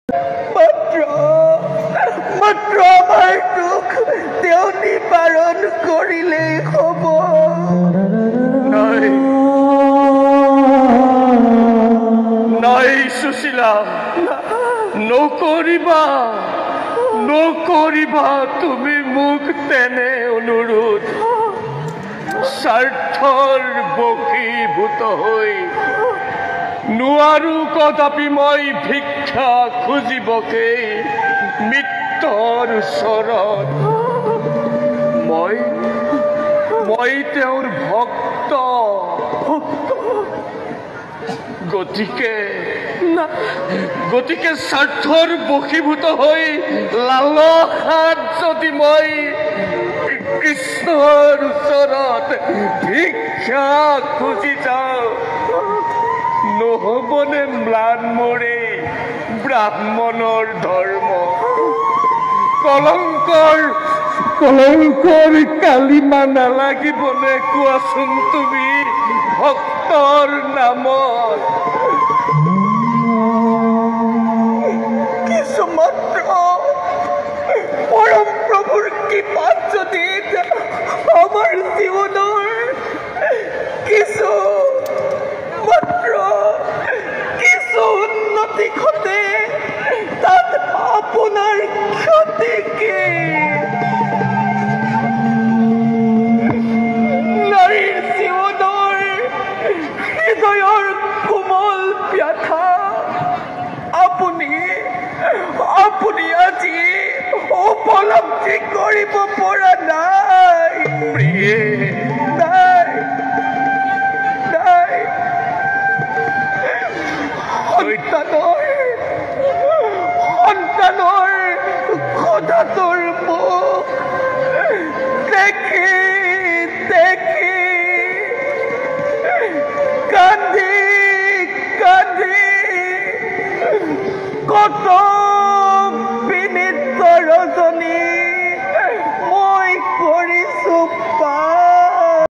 মাত্ৰ মাত্ৰ আমাৰ দুখ তেওঁ নিবাৰণ কৰিলেই হ'ব। নাই নাই সুশীলা, নকৰিবা, নকৰিবা তুমি মোক তেনে অনুৰোধ। স্বাৰ্থৰ বশীভূত হৈ নোৱাৰো কদাপি মই ভিক্ষা খুজিবকে মিত্ৰৰ ওচৰত। মই তেওঁৰ ভক্ত, গতিকে স্বাৰ্থৰ বশীভূত হৈ লালসাত যদি মই কৃষ্ণৰ ওচৰত ভিক্ষা খুজি যাওঁ, নহ'বনে ম্লান মোৰে ব্ৰাহ্মণৰ ধৰ্ম? কলংকৰ কালিমা নালাগিবনে কোৱাচোন তুমি ভক্তৰ নামত? কিছু মাত্ৰ পৰম প্ৰভুৰ কৃপাত যদি আমাৰ জীৱনৰ কিছু মাত্ৰ কিছু উন্নতি ঘটে, তাত আপোনাৰ ক্ষতি কি? নাৰীৰ জীৱনৰ হৃদয়ৰ কোমল ব্যথা আপুনি আজি উপলব্ধি কৰিব পৰা নাই। প্ৰিয়ে, নাই নাই, সন্তানৰ ক্ষুধাটোৰ মুখ দেখি